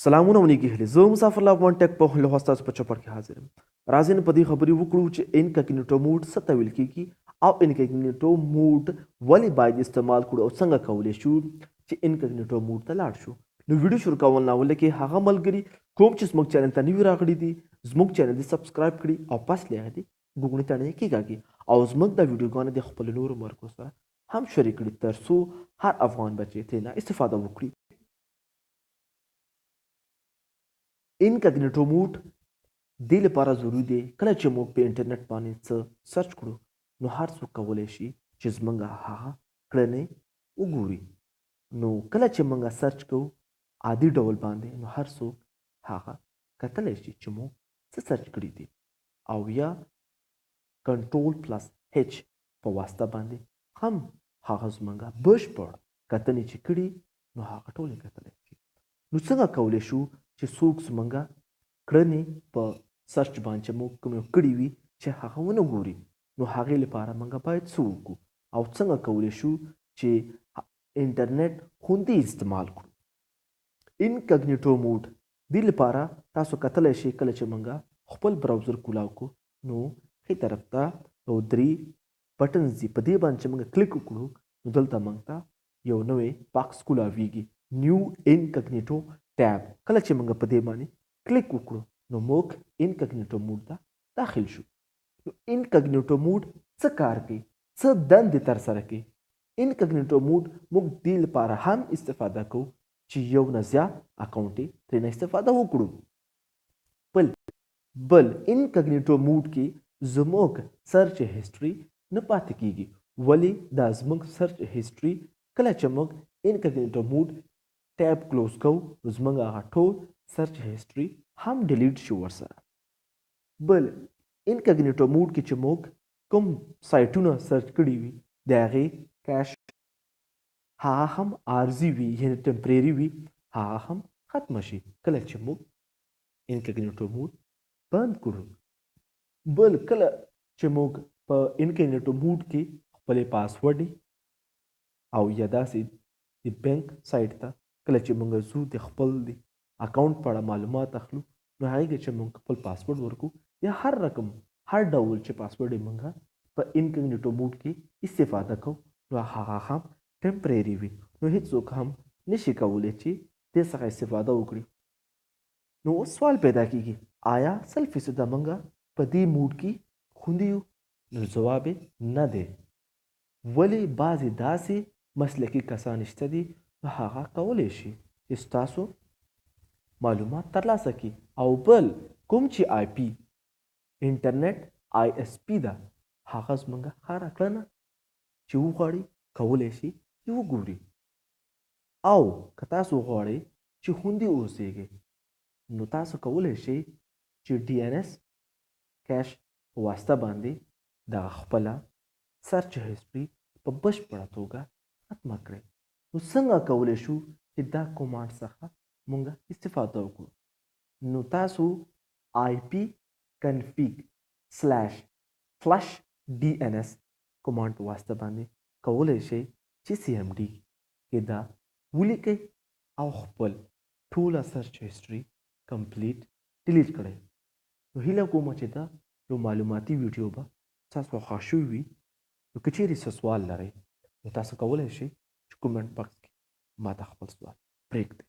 سلامونه او نیکې هیلې، زه مسافر له افغان ټیک په له ستاسو په چوپړ کې حاضر یم. راځئ نو په دې خبرې وکړو چې انکاګنیټو موډ څه ته ویل کېږي او انکاګنیټو موډ ولې باید استعمال کړو او څنګه کولی شو چې انکاګنیټو موډ ته لاړ شو. نو ویډیو شروع کول نه ولکه هغه ملګري کوم چې زموږ چینل ته نوي راغلي دي، زموږ چینل دې سبسکرایب کړي او پس له هغې دې ګوګڼې تڼۍ کېکاږي او زموږ دا ویډیوګانې د خپلو نورو ملګرو سره هم شریک کړي، تر څو هر افغان بچی ترېنه استفاده وکړي. انکاګنیټو موډ دې لپاره ضروري دی، کله چې موږ په انټرنیټ باندې څه سرچ کړو نو هر څوک کولی شي چې زموږ هغه کړنې وګوري. نو کله چې موږ سرچ کوو عادي ډول باندې، نو هر څوک هغه کتلی شي چې موږ څه سرچ کړي دي، او یا کنټرول پلس هیچ په واسطه باندې هم هغه زموږ بشپړ کتنې چې کړي نو هغه ټولې کتلی شي. نو څنګه کولی شو چې څوک زموږ کړنې په سرچ باندې چې موږ کومې کړي وي چې هغه ونه ګوري؟ نو هغې لپاره موږ باید څه وکړو او څنګه کولی شو چې انټرنیټ خوندي استعمال کړو؟ انکاګنیټو موډ دې لپاره تاسو کتلی شئ، کله چې موږ خپل براوزر کولاو کړو نو ښي طرف ته یو درې بټنز دي، په دې باندې چې موږ کلیک وکړو نو دلته موږ ته یو نوی باکس کولاویږي، نیو انکاګنیټو ټیب. کله چې موږ په دې باندې کلیک وکړو نو موږ انکاګنیټو موډ ته داخل شو. نو انکاګنیټو موډ څه کار کوي، څه دندې ترسره کوي؟ انکاګنیټو موډ موږ دې لپاره هم استفاده کوو چې یو نه زیات اکاونټ ترېنه استفاده وکړو. بل انکاګنیټو موډ کې زموږ سرچ هیسټري نه پاتې کیږي. ولې؟ دا زموږ سرچ هیسټري کله چې موږ انکاګنیټو موډ ټیب کلوز کوو نو زموږ هغه ټول سرچ هیسټري هم ډیلیټ شي ورسره. بل انکاګنیټو موډ کې چې موږ کوم سایټونه سرچ کړي وي د هغې کیش هغه هم عارضي وي، یعنې ټمپرري وي، هغه هم ختمه شي کله چې موږ انکاګنیټو موډ بند کړو. بل کله چې موږ په انکاګنیټو موډ کې خپلې پاسورډ او یا داسې د بانک سایټ ته کله چې موږ ځو د خپل د اکاونټ په اړه معلومات اخلو، نو هغې کې چې موږ خپل پاسورډ ورکو یا هر رقم هر ډول چې پاسورډ یې موږ په انکاګنیټو موډ کې استفاده کوو نو هغه هم ټمپرري وي، نو هیڅوک هم نشي کولی چې دې څخه استفاده وکړي. نو اوس سوال پیدا کیږي، آیا 100% موږ په دې موډ کې خوندي یو؟ نو ځواب یې نه دی. ولې؟ بعضې داسې مسلکي کسان شته دي نو هغه کولی شي چې ستاسو معلومات ترلاسه کړي. او بل کوم چې آی پي انټرنیټ آی اس پي ده، هغه زموږ هره کړنه چې وغواړي کولی شي چې وګوري. او که تاسو غواړئ چې خوندي اوسیږئ نو تاسو کولی شئ چې ډي ان اس کیش په واسطه باندې دغه خپله سرچ هیسټري په بشپړه توګه ختمه کړئ. نو څنګه کولی شو چې دا کومانډ څخه مونږ استفاده وکړو؟ نو تاسو آی پی کنفیګ سلاش فلش ډي ان اس کومانډ په واسطه باندې کولی شئ چې سی ایم ډي کې دا ولیکئ او خپل ټوله سرچ هیسټري کمپلیټ ډیلیټ کړئ. نو هیله کوم چې دا یو معلوماتي ویډیو به ستاسو خوښ شوي وي. نو که چیرې څه سوال لرئ نو تاسو کولی شئ چې کومنټ باکس کې ما ته خپل سوال پرېږدئ.